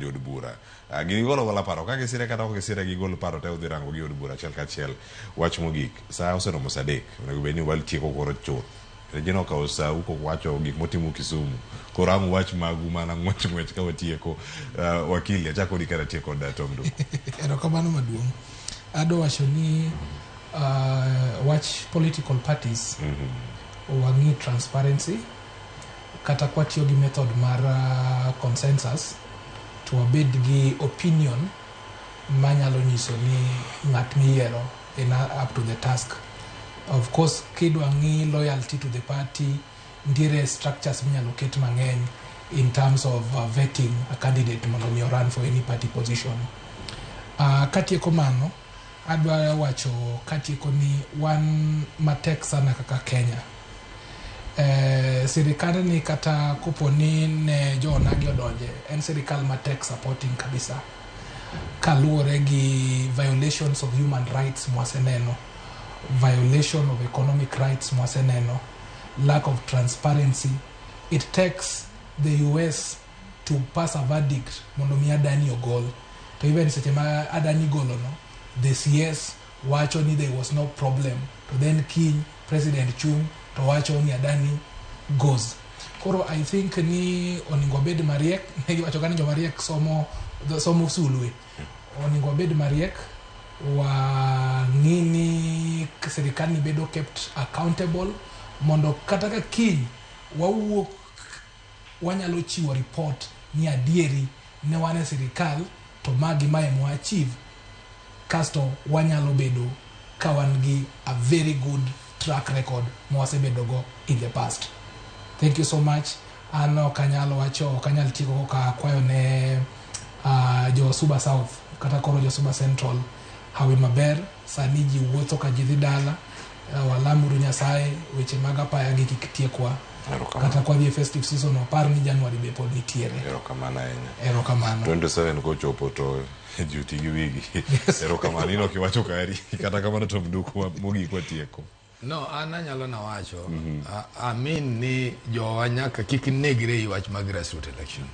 Jood bura. Ah, gigolo gola paro ka gisire kata ok gisire gigol paro te udhi rango gi od bura achiel kachiel. Wach mogik, sa oseromo sa 3, onego bed ni watieko koro chuth. Regina okawo sau kowacho gik motimo Kisumu. Koro ang' wach magu mana ng'wech ng'wech ka watieko. Wakili, achako kodi kar atieko kod Tom Nduku. Erokamano maduong'. Adwa wacho ni wach political parties wang'i transparency kata kwatiyo gi method mar consensus to wabed gi opinion manyalo nyiso ni ng'at miyiero en up to the task. Of course kidwa ng'i loyalty to the party nitiere structures minyalo ket mang'eny in terms of vetting a candidate mondo mi run for any party position. Katieko mano, adwa wacho katieko ni wan matek sana kaka Kenya. Sirikand ni kata kopo ni ne jo onagi odonje, en sirikal matek supporting kabisa. Kaluwore gi violations of human rights mwaseneno, violation of economic rights mwaseneno, lack of transparency. It takes the US to pass a verdict mondo mi Adani ogol. To even seche ma Adani golo no, the CS wacho ni there was no problem. To then kiny President chung to wacho ni Adani goes. Koro I think ni onego wabed mariek, ne giwacho ga ni joma riek somo, somo sulwe. Onego wabed mariek, wang'i ni sirikal ni bedo kept accountable mondo kata ka kiny wawuok wanyalo chiwo report ni adieri ne wan e sirikal to magi mae mwa achieve kasto wanyalo bedo ka wan gi a very good track record mwasebedo go in the past. Thank you so much. An ok anyal wacho, ok anyal tieko koka akwayo ne jo Suba South kata koro jo Suba Central hawi maber. Sani ji wuotho ka ji dhi dala. Walamuru Nyasaye weche mag apaya gi kik tiekwa. Erokamano. Kata kwadhi e festive season wapar ni January be pod nitiere. Erokamano ahinya. Erokamano. 27 kochopo to ji oti gi wigi. Erokamano. In ok iwacho kari. Kata kamano to Mduku mogik watieko. No, an anyalo na wacho, I mean ni jowa nyaka kik negre e wach mag grassroots election.